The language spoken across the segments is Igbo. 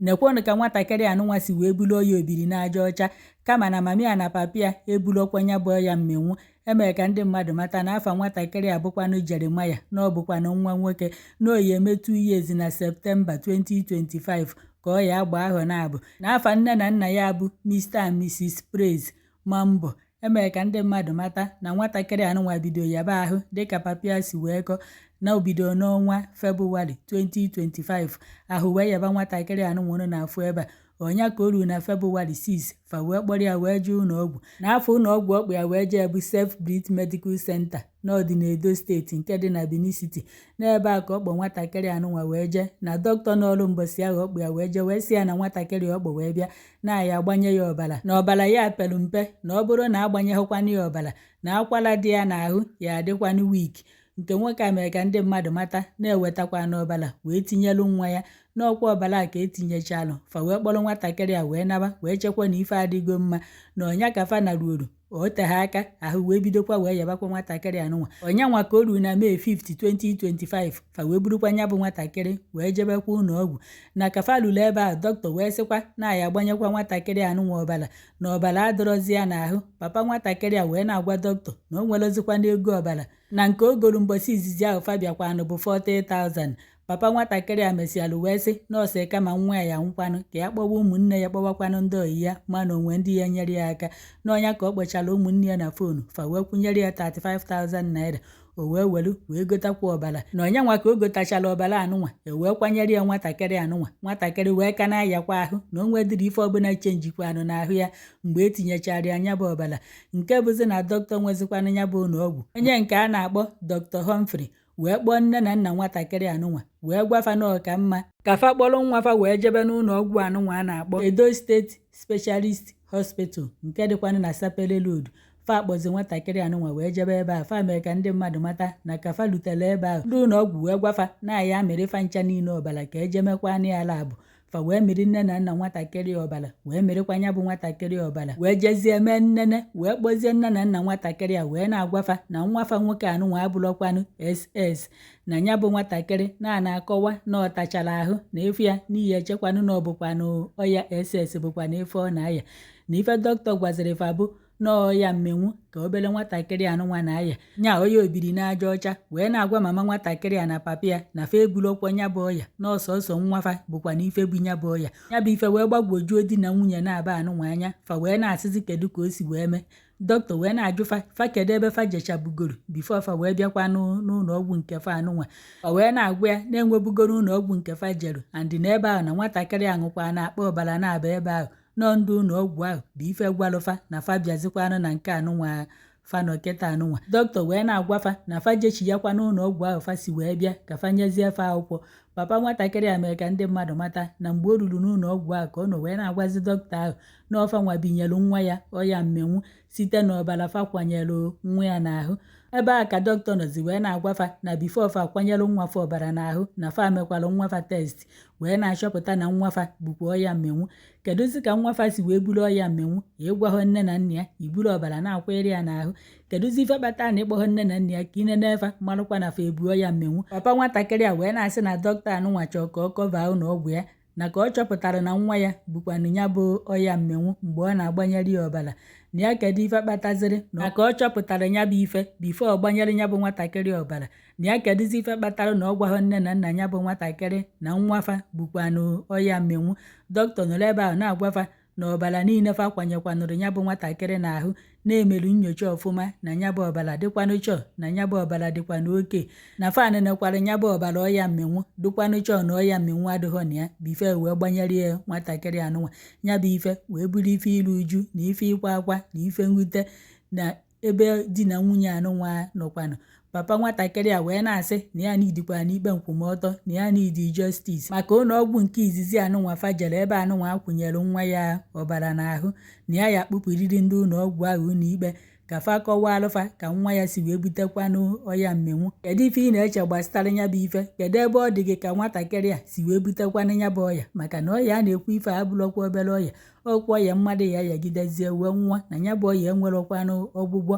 Nekwanụ ka nwatakịrị anụnwa si wee bulu ọya obiri n'aja ọcha, kama na mami ya na papi ya ebulokwa ya bụ ọya mmenwu. Emere ka ndị mmadụ mata na afa nwatakịrị a bụkwanụ Jeremiah, na ọ bụkwanụ nwa nwoke, na oyi eme 2 years na Septemba 2025 ka ọ ya agba ahọ na-abụ. Na afa nne na nna ya bụ Mr and Mrs Praise Mambo. Emere ka ndị mmadụ mata na nwatakịrị anụnwa bido yaba ahụ dịka papi ya si wee kọ na obido n'ọnwa Febụwarị 2025. Ahụ wee yaba nwatakịrị anụnwa unu na-afụ ebe a. Ọnya ka o ruru na Febụwarị 6, fa wee kpọrọ ya wee jee ụlọọgwụ. N'afọ ụlọọgwụ ọkpụ ya wee jee bụ Safe Breath Medical Center n'ọdị n'Edo Steeti nke dị na Benin City. N'ebe a ka ọ kpọ nwatakịrị anụnwa wee jee, na dọkịta n'ọrụ mbọsị ahụ ọkpụ ya wee jee wee sị ya na nwatakịrị ọkpọ wee bịa na ya agbanye ya ọbara, na ọbara ya pelu mpe, na ọ bụrụ na agbanyeghịkwanụ ya ọbara, na akwara dị ya n'ahụ ya adịkwanụ weak. Nke nwoke a mere ka ndị mmadụ mata na-ewetakwa n'ọbara wee tinyelu nwa ya n'ọkwa ọbara a ka etinyechalụ. Fa wee kpọrọ nwatakịrị a wee naba, wee chekwa na ife adịgo mma. Na ọnya ka fa naruoru o tegha aka, ahụ wee bidokwa wee yabakwa nwatakịrị anụnwa. Ọnya nwa ka o ruru na May 5, 2025, fa wee burukwa ya bụ nwatakịrị wee jebekwa ụlọ ọgwụ. Na ka fa lụrụ ebe ahụ, dọkịta wee sịkwa na ya agbanyekwa nwatakịrị anụnwa ọbara, na ọbara adọrọzi ya n'ahụ. Papa nwatakịrị a wee na-agwa dọkịta na o nwerozikwa n'ego ọbara, na nke o golu mbọsị izizi ahụ fa bịakwanụ bụ 40,000. Papa nwatakịrị a mesịalụ wee sị nọọsụ kama nwa ya nwụkwanụ ka ya kpọwa ụmụnne ya, kpọwakwanụ ndị oyi ya, ma na onwe ndị ya nyere ya aka. N'ọnya ka ọ kpọchara ụmụnne ya na phone, fa wee kwụnyere ya 35,000 naira. O wee welu wee gotakwa ọbara. Na ọnya nwa ka o gotachara ọbara anụnwa, e wee kwanyere ya nwatakịrị anụnwa. Nwatakịrị wee ka na-ayakwa ahụ, na o nwedịrị ife ọbụla chenjikwanụ n'ahụ ya mgbe etinyechara ya nya bụ ọbara. Nke bụzi na dọkịta nwezikwanụ ya bụ ụlọ ọgwụ, onye nke a na-akpọ Dr. Humphrey, wee kpọọ nne na nna nwatakịrị anụnwa wee gwa fa na ọka mma ka fa kpọrọ nwa fa wee jebe n'ụlọ ọgwụ anụnwa a na-akpọ Edo State Specialist Hospital nke dịkwanụ na Sapele Road. Fa kpọzi nwatakịrị anụnwa wee jebe ebe a. Fa mee ka ndị mmadụ mata na ka fa lutere ebe ahụ, ndị ụlọ ọgwụ wee gwa fa na ya amịrị fa ncha niile ọbara ka ejemekwanụ ya labụ. Fa wee mịrị nne na nna nwatakịrị ọbara, wee mịrịkwa ya bụ nwatakịrị ọbara, wee jezie mee nnene, wee kpọzie nne na nna nwatakịrị a wee na-agwa fa na nwa fa nwoke anụnwa abụrọkwanụ SS, na ya bụ nwatakịrị na na-akọwa na ọ tachara ahụ na efu ya n'ihi echekwanụ na ọ bụkwanụ ọya SS bụkwanụ ife ọ na-aya. Na ife dọkịta gwaziri fa bụ na ọya mmenwu ka obere nwatakịrị anụnwa na-aya, nya ọya obiri n'aja ọcha. Wee na-agwa mama nwatakịrị a na papa ya na fa ebulokwa nya bụ ọya, na ọsọsọ nwa fa bụkwa na ife bụ nya bụ ọya. Ya bụ ife wee gbagwojuo di na nwunye na-aba anụnwa anya. Fa wee na-asịzi kedu ka o si wee mee. Dọkịta wee na-ajụ fa fa kedu ebe fa jechabugoro before fa wee bịakwa n'ụlọ ọgwụ nke fa anụnwa. Ọ wee na-agwa ya na-enwebugoro ụlọ ọgwụ nke fa jeru and na ebe ahụ na nwatakịrị aṅụkwa na-akpa ọbara na-aba ebe ahụ, nọọ ndị ụlọ ọgwụ ahụ bụ ife gwalụfa na fa bịazikwanụ na nke anụnwa fa nọ kịta anụnwa. Dọkịta wee na-agwa fa na fa jechiyakwa n'ụlọ ọgwụ ahụ fa si wee bịa ka fa nyezie fa akwụkwọ. Papa nwatakịrị a mere ka ndị mmadụ mata na mgbe o ruru n'ụlọ ọgwụ ahụ ka ọ nọ wee na-agwazi dọkịta ahụ na ọfa nwa binyelu nwa ya ọya mmenwu site n'ọbara fa kwanyere nwa ya n'ahụ. Ebe a ka dọkịta nọzi wee na-agwa fa na before fa akwanyelu nwa fa ọbara n'ahụ, na fa mekwara nwa fa test wee na-achọpụta na nwa fa bụkwa ọya mmenwu. Kedụzi ka nwa fa si wee buru ọya mmenwu? Ịgwaghọ nne na nna ya iburu ọbara na-akwanyere ya n'ahụ. Kedụzi ife kpatara na ịkpọghọ nne na nna ya ka ị nene fa marụkwa na fa ebu ọya mmenwu? Papa nwatakịrị a wee na-asị na dọkịta anụnwa chọọ ka ọ cover ụlọ ọgwụ ya, na ka ọ chọpụtara na nwa ya bụkwanụ ya bụ ọya mmenwu mgbe ọ na-agbanyere ya ọbara. Na ya kedu ife kpataziri na ka ọ chọpụtara ya bụ ife before ọ gbanyere ya bụ nwatakịrị ọbara, na ya kedụzi ife kpatara na ọ gwaghọ nne na nna ya bụ nwatakịrị na nwa fa bụkwanụ ọya mmenwu. Dọkịta nọrọ ebe ahụ na-agwa fa na ọbara niile fa kwanyekwanụrụ ya bụ nwatakịrị n'ahụ na-emerụ nyocha ọfụma, na ya bụ ọbara dịkwanụ chọọ, na ya bụ ọbara dịkwanụ oke, na fa nenekwara ya bụ ọbara ọya mmenwu dịkwanụ chọọ, na ọya mmenwu adịghọ na ya before wee gbanyere ya nwatakịrị anụnwa. Ya bụ ife wee bụrụ ife iru uju na ife ịkwa akwa na ife mwute na ebe di na nwunye anụnwa nọkwanụ. Papa nwatakịrị a wee na-asị na ya nidikwa n'ikpe nkwụmọtọ, na ya nidi justice maka ụlọ ọgwụ nke izizi anụnwa fa jere ebe anụnwa akwụnyere nwa ya ọbara n'ahụ, na ya ya akpụpụriri ndị ụlọ ọgwụ ahụ ụlọ ikpe ka fa kọwaalụ fa ka nwa ya si wee butekwanụ ọya mmenwu. Kedu ife ị na-eche gbasara ya bụ ife? Kedu ebe ọ dị gị ka nwatakịrị a si wee butekwanụ ya bụ ọya? Maka na ọya a na-ekwu ife a abụrọkwa obere ọya, ọkwa ọya mmadụ ya yagidezie wee nwa, na ya bụ ọya enwerọkwanụ ọgwụgwọ.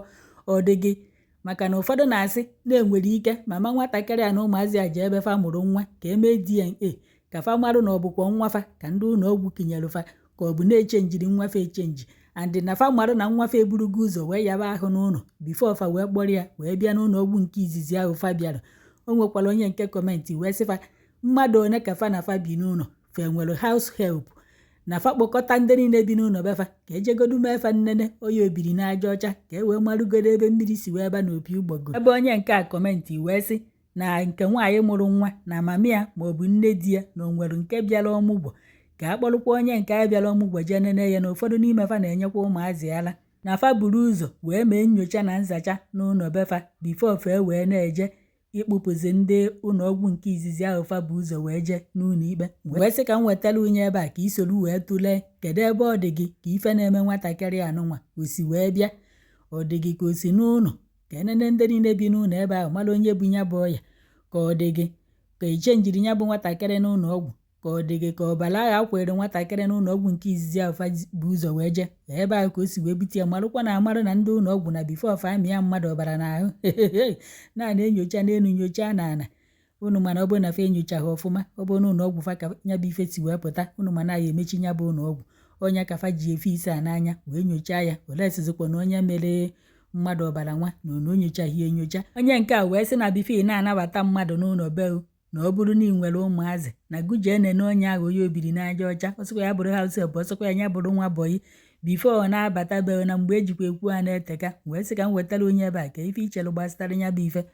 Ọ dị gị maka na ụfọdụ na-asị na enwere ike mama nwatakịrị a na ụmụazị a ji ebe fa mụrụ nwa ka emee DNA. Ka fa marụ na ọ bụkwa nwa fa ka ndị ụlọ ọgwụ kinyere fa, ka ọ bụ na-echenjiri nwa fa echenji, and na fa marụ na nwa fa eburugo ụzọ wee yaba ahụ n'ụlọ before fa wee kpọrọ ya wee bịa n'ụlọ ọgwụ nke izizi ahụ fa bịara. O nwekwara onye nke comment wee sị fa mmadụ one ka fa na fa bi n'ụlọ, fa enwere house help, na fa kpọkọta ndị niile bi n'ụlọ be fa ka ejegodu mee fa nnene oya obiri n'aja ọcha, ka e wee marụgodo ebe mmiri si wee ba n'opi ụgbọgụrụ. Ebe onye nke a comment wee sị na nke nwaanyị mụrụ nwa na mama ya maọbụ nne di ya na o nwere nke bịara ọmụgwọ, ka a kpọrọkwa onye nke a bịara ọmụgwọ jee nene ya, na ụfọdụ n'ime fa na-enyekwa ụmụazị ala, na fa buru ụzọ wee mee nyocha na nzacha n'ụlọ be fa before fa wee na-eje ịkpụpụzi ndị ụlọ ọgwụ nke izizi ahụ fa bụ ụzọ wee jee n'ụlọ ikpe. Wee sị ka m wetara unye ebe a ka isoro wee tụlee kedu ebe ọ dị gị ka ife na-eme nwatakịrị anụnwa o si wee bịa. Ọ dị gị ka o si n'ụlọ ka enene ndị niile bi n'ụlọ ebe ahụ mara onye bụ ya bụ ọya, ka ọ dị gị ka echenjiri ya bụ nwatakịrị n'ụlọ ọgwụ, ka ọ dị gị ka ọbara ahụ akwere nwatakịrị n'ụlọ ọgwụ nke izizi ahụ fa bụ ụzọ wee jee ebe ahụ ka o si wee bute ya. Marụkwa na amarụ na ndị ụlọ ọgwụ na before fa amị ya mmadụ ọbara n'ahụ na enyocha n'elu, nyocha n'ala unu, mana ọ bụrụ na fa enyochaghị ọfụma, ọ bụrụ na ụlọ ọgwụ fa ka ya bụ ife si wee pụta, unu mana ya emechi ya bụ ụlọ ọgwụ. Onye ka fa ji efe ise a n'anya wee nyochaa ya, ole sizikwa na onye mere mmadụ ọbara nwa na o nyochaghị enyocha. Onye nke a wee sị na before ị na-anabata mmadụ n'ụlọ be, na ọ bụrụ na ị nwere ụmụazị, na gụjee nene onye ahụ onye obiri n'aja ọcha, ọsịkwa ya bụrụ house help, ọsịkwa ya ya bụrụ nwa boy, before ọ na-abata be. Na mgbe ejikwa ekwu a na-eteka. Wee sị ka m wetara onye ebe a ka ife ichere gbasara ya bụ ife.